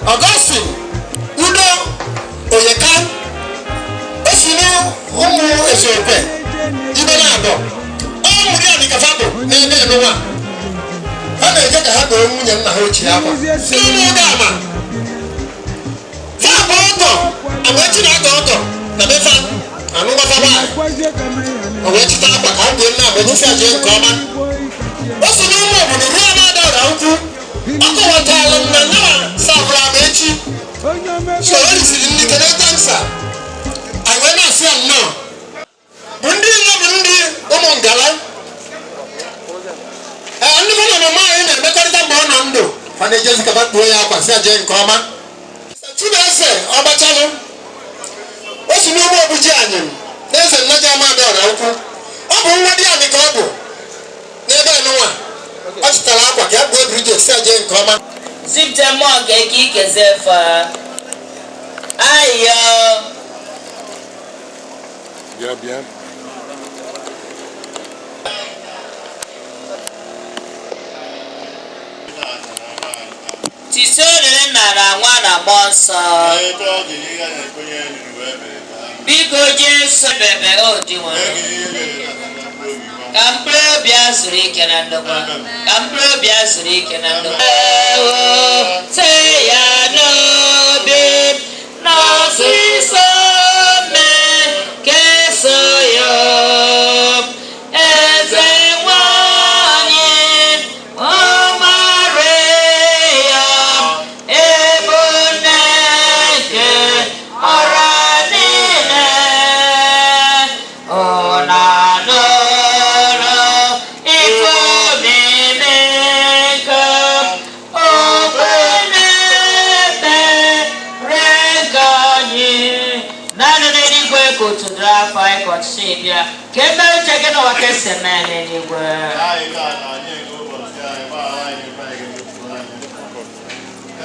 Augustine Udo Oyeka, o si n'ụmụ Ezeokwe ibe na-abọ ọ mụrụ ya dịka fabụ n'ebe n'ụwa ha na-eje ka ha goro nwunye nna ha ochie akwa si n'ụlọ ama fa bụ ọgọ. Amaechi na-agọ ọgọ na befa anụgbafa nwaanyị, o wee chịta akwa ka ọ gbuo nna Amaechi si ajee nke ọma. O si n'ụmụ obodo ruo Amadọra Ukwu. Ọ kọwatara m na nyawa savụrụ Amaechi, so o risiri nri kene tansa. Anyị wee na-asị ya nnọọ. Bụ ndị Igbo, bụ ndị ụmụ ngala, ee, ndị mụ na mama anyị na-emekọrịta mgbe ọ nọ ndụ. Fa na-ejezi ka fa kpuo ya akwa si jee nke ọma. Chibueze Ọgbachalụ, o si n'ugbo Obuji anyị n'eze Nnaji Amadọra Ukwu. Ọ bụ nwa di anyị ka ọ bụ n'ebe nụnwa. Ọ chịtara akwa ka ya kpuo Bridget si jee nke ọma. Zipte mmụọ nke ka ikeze fa ayọ. Bịa, bịa. Tito dịrị Nna na Nwa na Mmụọ Nsọ. Etu ọ dị ihe na-ekwenye riri wee mere ka Biko Jesu bebe o dị nwere. Ege ihe mere na mkpụrụ obi ma. Ka mkpụrụ obi a zuru ike na ndokwa. Ka mkpụrụ obi a zuru ike na ndokwa. Ewo te ya n'obi n'ọsịsọ mee keso ya eze nwanyị Maria ebune nke ọra niile ụna nụrụ ife omimi nke okwu na-ekpere nke anyị naanị n'eluigwe, ka otu dịrị afọ anyị, ka ọchịchị bịa, ka e mee uche gị n'ụwa ka esi eme ya n'eluigwe. Anyị taa anyị nke ụbọchị anyị, gbaghara anyị ife anyị ga-emefu anyị.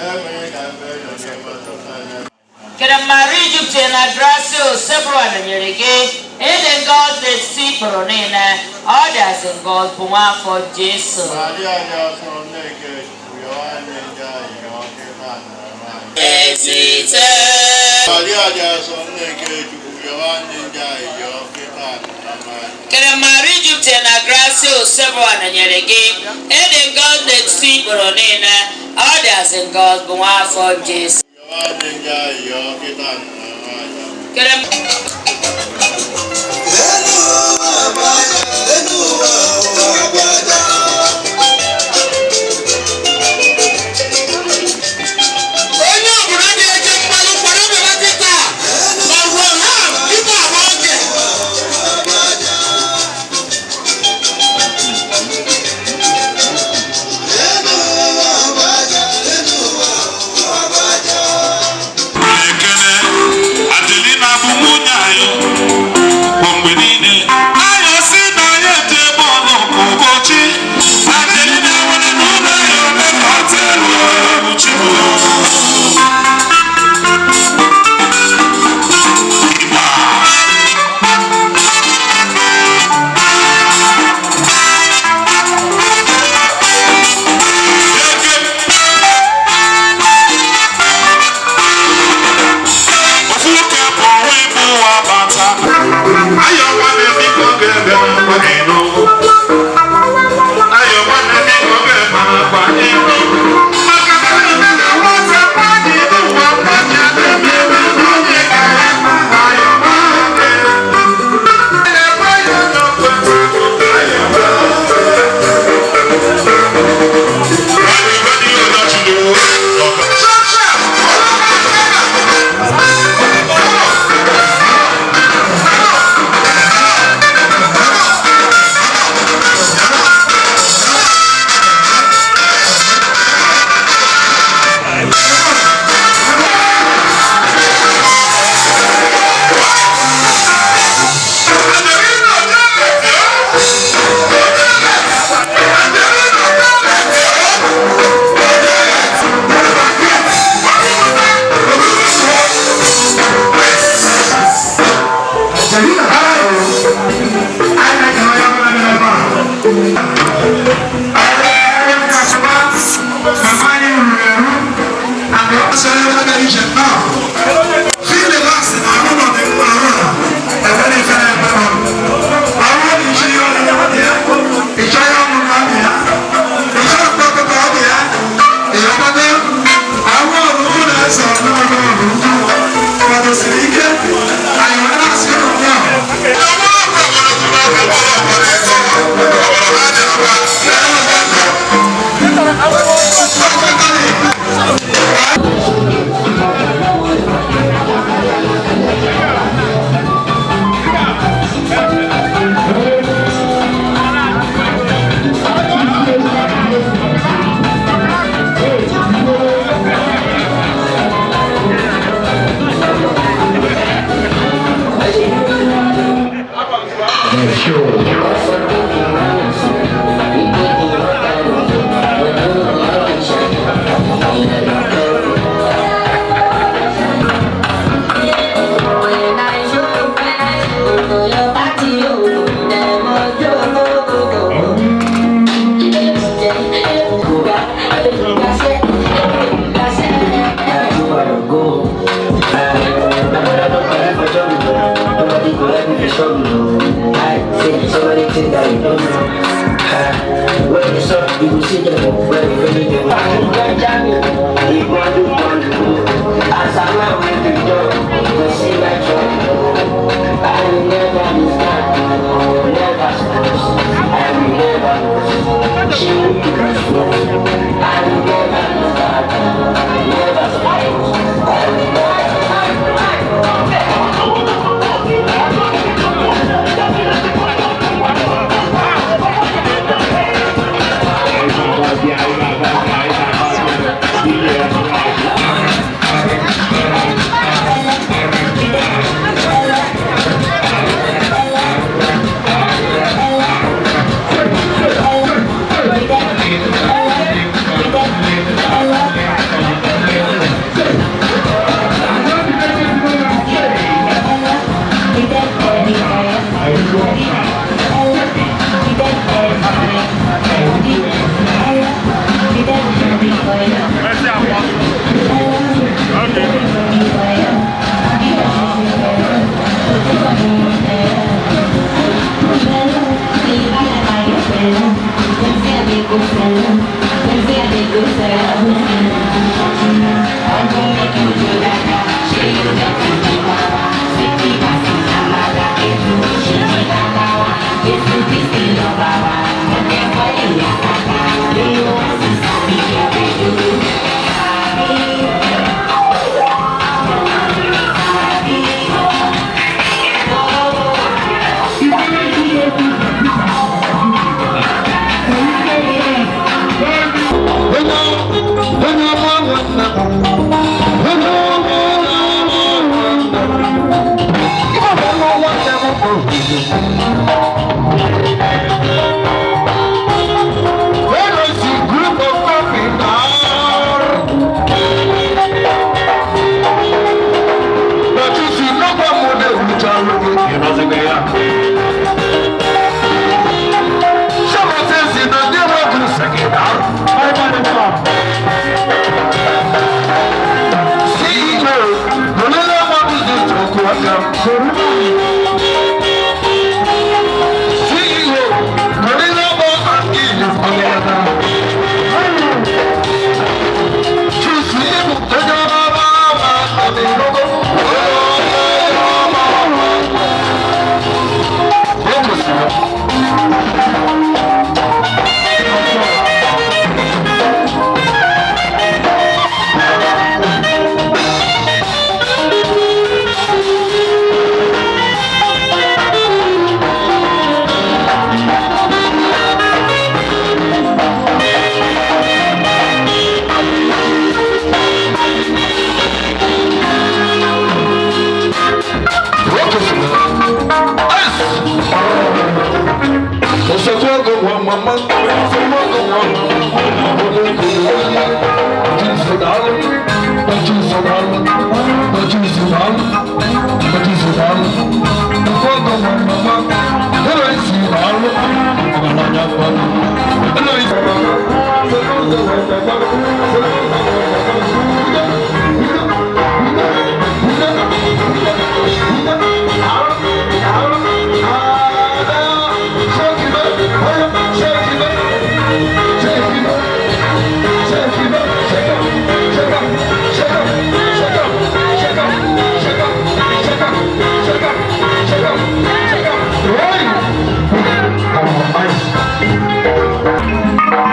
Ekwenye ka mbe nọ n'ebe anyị. Kere Maria jupụtara na grasia, Osebụrụwa nọnyere gị, ịdị ngọzi n'etiti ikporo niile, ọ dịazị ngọzi bụ nwa afọ Jesu. Maria dị ọsọ, nne nke Chukwu, yọọ anyị ndị anyị yọọ kịta na anyị. Ezite. Maria dị ọsọ, nne nke Chukwu, yọọ anyị ndị anyị yọọ kịta na anyị. Kere Maria jupụtara na grasia, Osebụrụwa nọnyere gị, ịdị ngọzi n'etiti ikporo niile, ọ dịazị ngọzi bụ nwa afọ Jesu. Yọọ anyị ndị anyị yọọ kịta na anyị. Kere Elu ụwa bụ aja, elu ụwa bụ aja. Onye ọbụla ga-eje mgbalụ kwadobere kịta na Roham kịta bụ oge. Elu ụwa bụ aja, elu ụwa bụ aja. Ekele Adelina bụ nwunye anyị.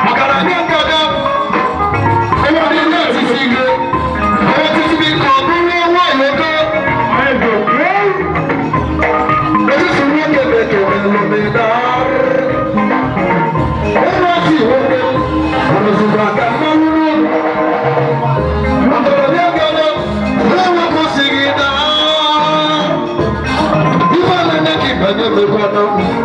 Maka na ndị nke Thank you.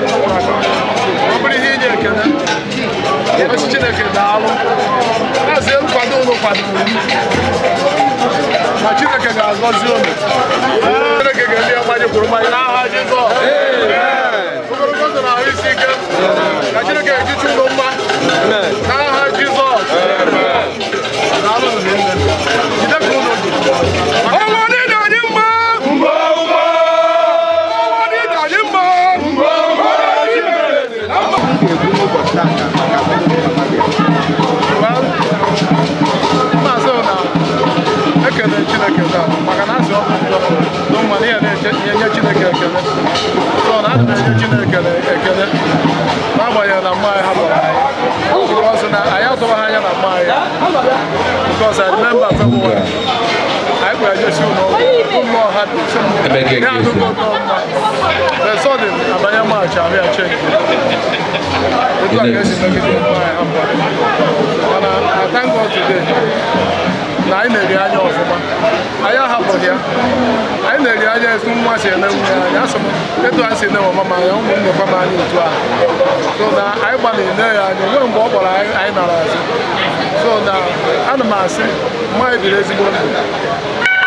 Ọ bụrụ ihe inye ekele, osi Chineke daalụ, na-asị nkwado ụlọ kwadoro m na Chineke ga-agọzi unu. Chineke ga-enye ya mmaji kwuru mmanya n'aha Jizọs. Ogologo ndụ na ahụ isi ike ka Chineke ejichi unu mma n'aha Jizọs. Daalụ nne. Jide ka unu ji. Ọnwa niile anyị mma. Ọnwa niile anyị mma. Maazị na ekele Chineke taa maka na asị ọkụ njọ na mma na ihe na-enye Chineke ekele, so na ana m enye Chineke ekele n'agbanyeghị na mma anyị hapụrụ anyị, because na anyị atụbaghị anya na mma anyị, because I remember February anyị kpere jesi ụlọ ụlọ ha dị ya adụgo ụtọ mma, the sudden abanye March ahụ ya change etu a ka esi megide mma anyị hapụrụ anyị. Mana I thank God today na anyị na-eri anya ọfụma, anyị ahapụghị ya, anyị na-eri anya etu nwa si ele nwunye anya. Asị m etu anyị si ele mama m anya, ụmụnne kwa m anya otu ahụ, so na anyị gbalịrị ne ya anya onwe mgbe ọ kpọrọ anyị, anyị nara azụ. So na ana m asị mma anyị biri ezigbo ndụ,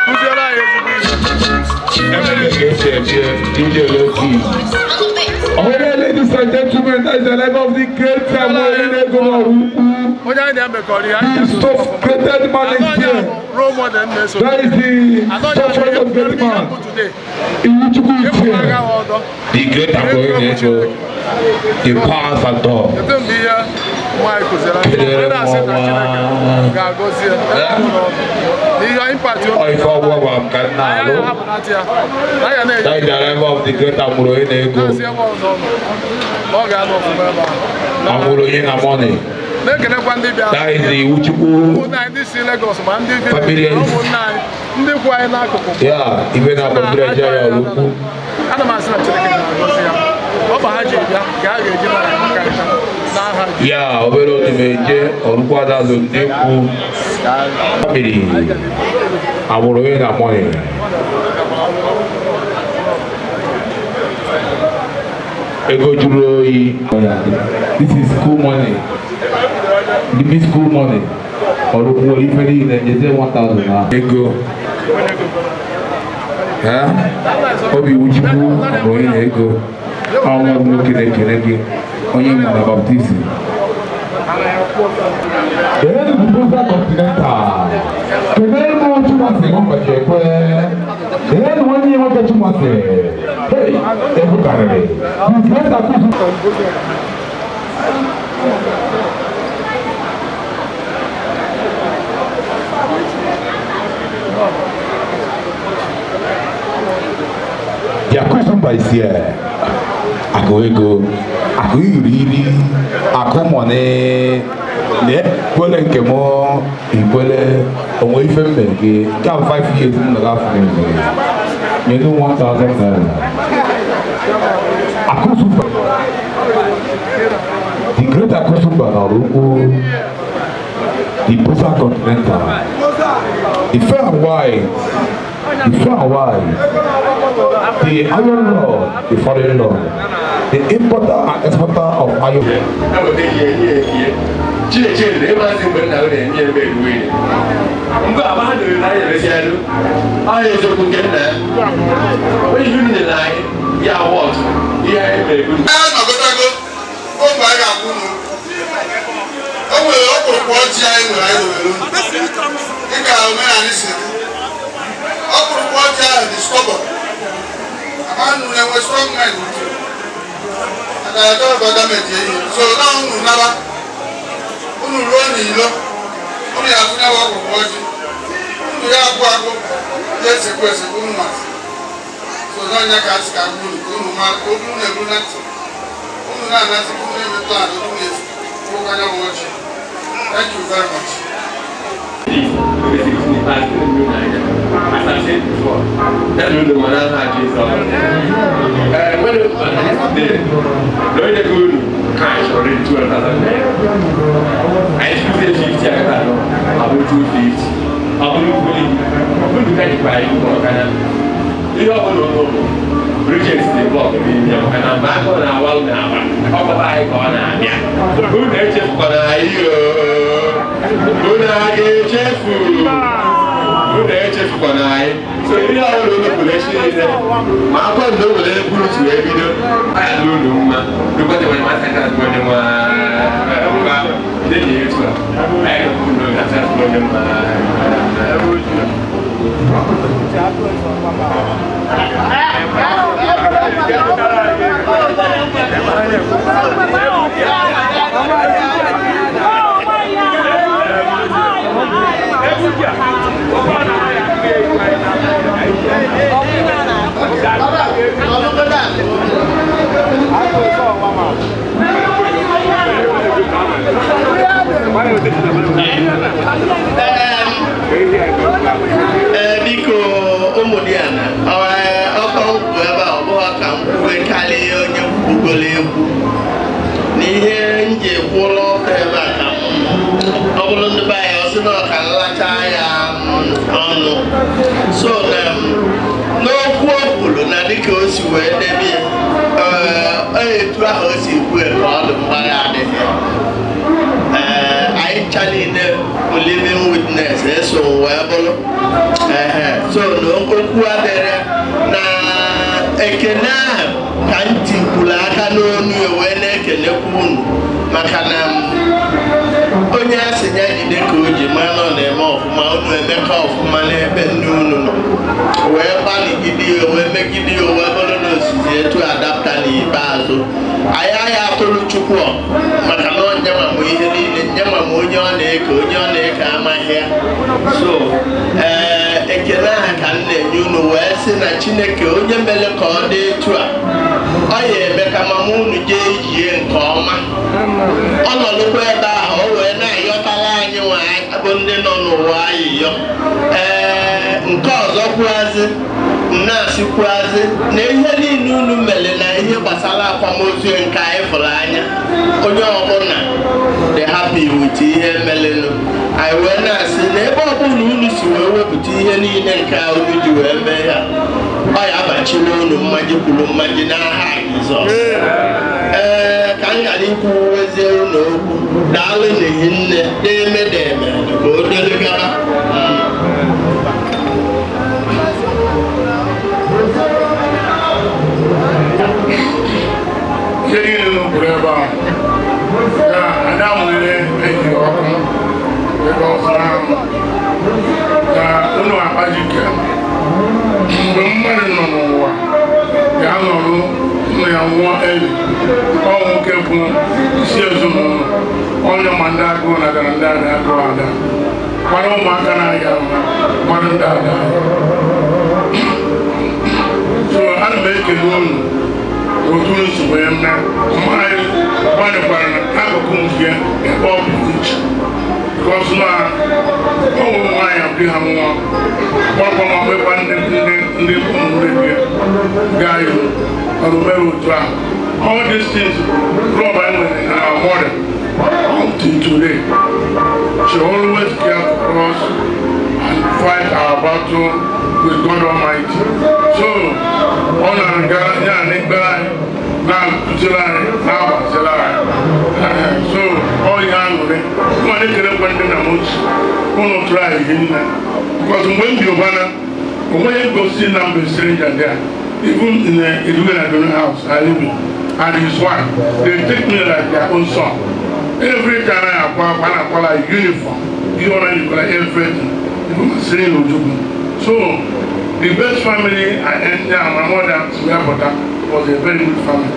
kụziere anyị ezigbo ihe. Alright, ladies and gentlemen, that is the life of the great Samuel Egonoru. Onye anyị na-emekọrọ ihe anyị The self-created man is here. Role model na-eso. That is the self-created of great man. Iwuchukwu is Ịpụ aka here. ha ọdọ. The great Samuel, the power factor. Etu mgbe ihe nwaanyị kụziere anyị, Kedere ọ na-asị na Chineke ọnwa. ga-agọzi ya ebe ọ bụla ọ nọ. Na ihe impact o Ọ ife ọgwụgwọ gwara m ka m anyị na-alụ. ahapụnata ya na ya na-enye That is the arrival of the great Amụrụ onye na-ego. na-asị ebe ọzọ ọ nọ na ọ ga-anọ ọfụma ebe ahụ. Amụrụ onye na money. Na-ekenekwa ndị bịara, That is the Iwuchukwu ụmụnne anyị ndị si Lagos, ma ndị village, Families. na ụmụnne anyị ndị kwụ anyị n'akụkụ. Ya ibe na-akpọbiri eje ya ọrụ ukwu. Ana m asị na Chineke ga-agọzi ya, ọ bụ ha ji bịa ka a ga-eji mara maka nka n'aha Jizọs. Ya obere otumeje ọrụkwu adazụ ndị kwu family Amụrụ onye na money. Ego juru oyi. This is school money. The big school money. Ọrụkwu ife niile nyeze 1000 na ego. Ha? Obi Iwuchukwu Amụrụ onye na ego. Ọnwa nwoke na-ekele gị onye mụ na baptizim. Kedu Bubuza Continental? Kedu m Chumasi Nwambachi Ekwe? Kedu nwanne ya nwoke Chumasi? Hey, ego karịrị. The great Akuzu. The Akuzumba is here. Akụ ego, akụ iri iri, akụ money. Ne kwele nke mụ ikwele onwe ife m mere gị nke a bụ 5 years m nọrọ afọ mere nyenu 1000 naira. Akụsumba, the great Akụsumba nọrọ ukwu, the Busa Continental, the fair and white, the fair and white, the iron rod, the foreign rod, the importer and exporter of iron. Eweta ihe ihe ihe Chineke rere ebe asị mgbe nna na-enye ebe eruwe mgbe agba ha dere na anyị emesialụ ahụ eziokwu nke nna ya onye ihe unu na anyị ya wọt ihe anyị mere bụ Ee, nọgọtago ogbe anyị ga-akwụ unu. O nwere ọkpụrụkpụ ọjị anyị nwere, anyị dowere unu dịka omenala si dị. Ọkpụrụkpụ ọjị ahụ dị stubborn. Ama unu na-enwe strong mind with you. Maka ya chọrọ ka ọ damage ihe. So na unu naba, unu ruo n'ilo, unu ya afụ nyawa ọkpụrụkpụ ọjị. Unu ya agwụ agwụ. Esekwu esekwu unu masị so n'ọnya ka asị ka gwa unu ka unu ma ka unu na-eru na ntị unu na-anasị ka unu na-eme plan unu na-esi kwụrụ anya bụ ọjị. Thank you very much. As I said before, that will be one of Jesus. When yesterday, no one could cash already 12,000 naira. I choose 50, I got I will 250. I will really, I will get it by you. Ihe ọ bụla ụlọ Bridget dị block n'ime ya maka na mgbe agụụ na-awa unu agba ọkpọba anyị ka ọ na-abịa. Unu echefukwana anyị ooo. Unu a ga-echefu. Unu echefukwana anyị. So ihe ọbụla unu kwuru echi niile ma akwụkwọ ndụ nwere ekwuru si wee bido ọ ya dị unu mma. Dukọta nwere masị aka na onye nwa ngwa ndị dị etu a. Anyị ga-ekwu unu asị onye mma. Ee, biko ụmụ diana, ọkọ nkwụ ebe a ọ bụghị ka m kwuwe karịa onye kwugoro ekwu na ihe m ji ekwuola ọkụ ebe a ka m ọ bụrụ ndị be anyị ọ sị na ọka nlacha ya ọnụ so na n'okwu o kwuru na dịka o si wee debe ya, ee, etu ahụ o si kwu ya ka ọ dị mgbagha adịghị ya. Ee, anyị ncha niile bụ living witness eso wee bụrụ ehe so na okwu adịrị na ekene ahụ ka ntị kwuru aka n'onu ya wee na-ekenekwa unu maka na onye a sị ya jide ka o ji mara na ọ na-eme ọfụma unu emeka ọfụma n'ebe nne unu nọ wee gbalịgide ya wee megide ya wee bụrụ na osizi etu adapta n'ikpeazụ anyị agha atụrụ Chukwu ọ maka na ọ nyenwa m ihe niile nyenwa m onye ọ na-eke onye ọ na-eke amaghị ya so ee ekele ahụ ka m na-enye unu wee sị na Chineke onye mere ka ọ dị etu a ọ ya eme ka mama unu jee ijie nke ọma ọ nọrụkwa ebe ahụ o wee na-ayọtara anyị nwa bụ ndị nọ n'ụwa ayịyọ. Ee, nke ọzọ kwuazị na-asịkwuazị na ihe niile unu mere na ihe gbasara akwamozu nke anyị fụrụ anya onye ọbụla dị happy with ihe merenụ anyị wee na-asị na ebe ọbụla unu si wee wepụta ihe niile nke a unu ji wee mee ya ọ ya abachila unu mmaji kwuru mmaji n'aha Jizọs. Ee, ka m ghara ikwuwezie unu okwu daalụ n'ihi nne deme deme ka o dere gaba. Ihe niile unu kwuru ebe a na anyị amụnyere eji ọkụ ebe ọsọ ahụ na unu akpajike mgbe mmadụ nọ n'ụwa ga-anọrụ nna ya nwụọ eli ọ nwoke bụ isi ezinụlọ onye ma ndị agụụ na gara ndị ada agụụ ada gbara ụmụaka na-aya mma gbara ndị ada so ana m ekele unu otu unu si wee mee mma anyị gbalịkwara n'akụkụ nke ebe ọ bụ iche because na ụmụ nwaanyị abụghị ha nwa gbakwa ma kpekwa ndị ndị ndị ụmụnne gị gaa ihu ọrụ mere otu ahụ. All these things love anyị nwere na our mother up till today. She always care for us and fight our battle with God Almighty. So ọ na-aga ya na ekpere anyị na-akụziri anyị na-agbaziri anyị. So ọ ihe aṅụrị nwa na-ekelekwa ndị nna m ochie ụnụ tụrụ anyị hinne because mgbe m bi ụbana onweghị gosi na mba stranger there. Even in the Eduga Adona house I live in and his wife, they take me like their own son. Every time I akwa akwa na akwa like uniform ihe ọra yikwara everything even my sịrị Ojukwu. So the best family I enter, my mother Suyapota, was a very good family.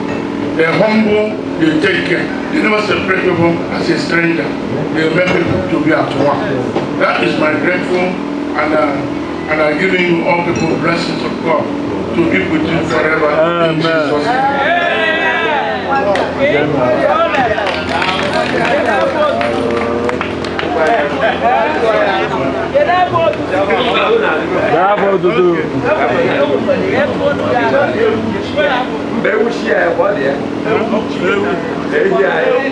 They're humble, they take care. They never separate people as a stranger. They make people to be at one. That is my grateful and And I'm giving you all people blessings of God to be with you forever. In Jesus' name. Bravo, Dudu. Mgbe ewu shi ya ọ dị ya. Ehi anyị.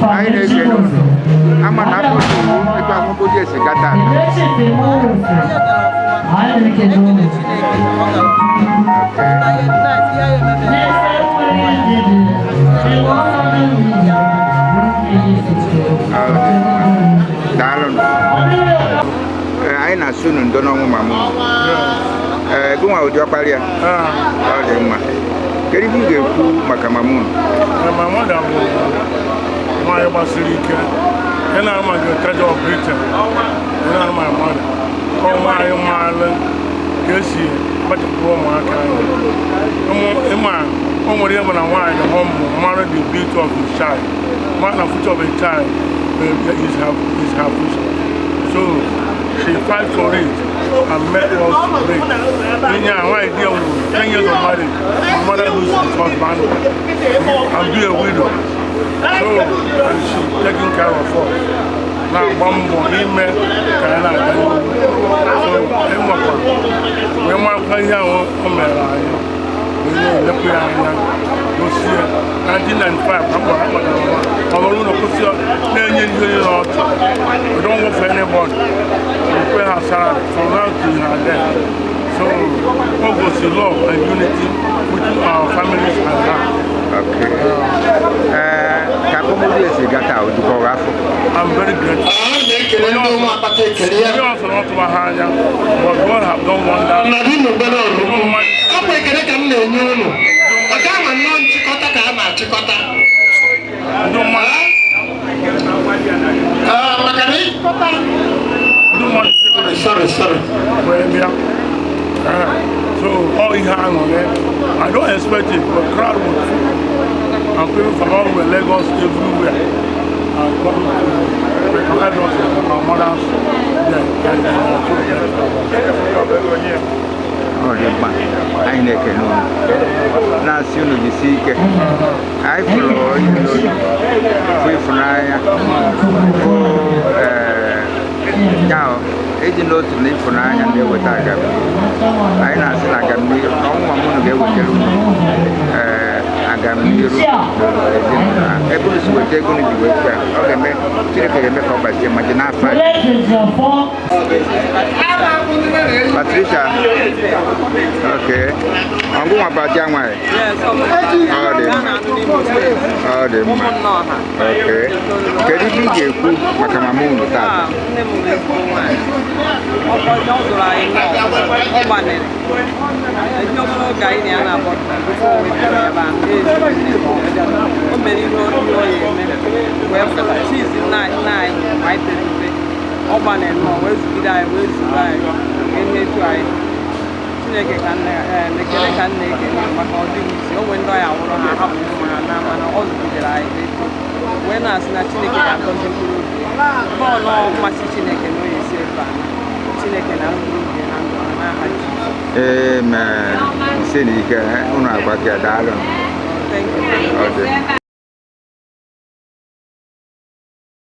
Anyị na-ekele unu ama na afọ ebe ahụhụ esi gata. Daalụ. Anyị na-asụ unu ndo n'ọnwụ mama unu. Ee, gị nwa ụdị ọkpara ya? Ọ dị mma. Kedu ihe ị ga-ekwu maka mama unu? My mother bụ nwaanyị gbasiri ike. Ị na-ama gị Treasure of Britain. Ị na-ama my mother. Ọ nwaanyị maara ka esi kpachapụrụ ụmụaka anya. Ịma o nwere ihe bụ na nwaanyị humble, mara the beauty of his child. Mara na future of a child is her future. So she fight for it. and make us great. Inye a nwaanyị di ya nwụrụ 10 years of marriage, my mother lose his husband and be a widow. So, and she taking care of us. Na-agba mbọ ime ka anyị na-aga n'ihu. So, ịmakwa wee makwa ihe ahụ o mere anyị wee na-elekwa ya anya gosie 1995 ka mkpọrọ akpatara nwa ọ nọrọ ụlọ kwụsị na-enye ihe niile ọchụ. We don't work for anybody. We pay her salary from now to her death. So o gosi love and unity between our families and her. Okay. Ee, ka akwamozu esi gata o jukọrọ afọ? I'm very grateful. Na-ekele ndị ụmụ akpata ekele ya. Onye ọsọ na ọtụwa ha anya, but God have done wonders. Nnadị n'obere ọrụ ọ bụ ekele ka m na-enye unu maka ama nnọọ nchịkọta ka a na-achịkọta. Ndị mmadụ Ee, maka na ịchịkọta ndị mmadụ Sorry, sorry. Wee bịa. So all ihe aṅụrị, I don't expect it, but crowd was full and people from all over Lagos, everywhere, and come to recognize us as our mothers there, and they are so grateful. Ọ dị mkpa anyị na-ekele unu na-asị unu jisie ike. Anyị fụrụ ihe n'obi, fụ ịfụnanya, fụ ee ya ịdị n'otu na ịfụnanya na-eweta agamnihu. Anyị na-asị na agamnihu na ọnwụ mama unu ga-ewetara unu ee agamnihu ezinụlọ ha. Ebe unu si weta ego unu ji wee kwe, ọ ga-eme Chineke ga-eme ka ọ gbazie ma ji n'afọ a. Patricia, okay. Ọgwụ nwa Baja nwanyị. Ọ dị mma. Ọ dị mma. Okay. Kedu ihe ị ga-ekwu maka mama unu tata? Nne m bụ ezigbo nwaanyị. Ọ zụrụ anyị nnọọ, ọ gbanịrị. Ihe ogologo oge anyị na ya na-abọ before we bịara ebe a, ezigbo nne. O mere ihe ọ ya eme wee fụta chizi nna anyị ma anyị pere mpe. Ọ gbanịrị nnọọ wee zụgide anyị wee zuru anyị wee na-etu anyị. Chineke ka nna ekele ka nna ekele maka ọ dịghị isi o nwee ndị ọya nwụrụ ha hapụ ụmụ ha na mana ọ zụgidere anyị eto wee na-asị na Chineke ga-agọzi mkpụrụ obi ya. Mgbe ọ nọọ mmasị Chineke na onye esi ebe a Chineke na mkpụrụ obi ya na ndụ ha n'aha Jizọs. Amen. Ise na ike unu agba ka daalụ. Thank you. Ọ dị mma.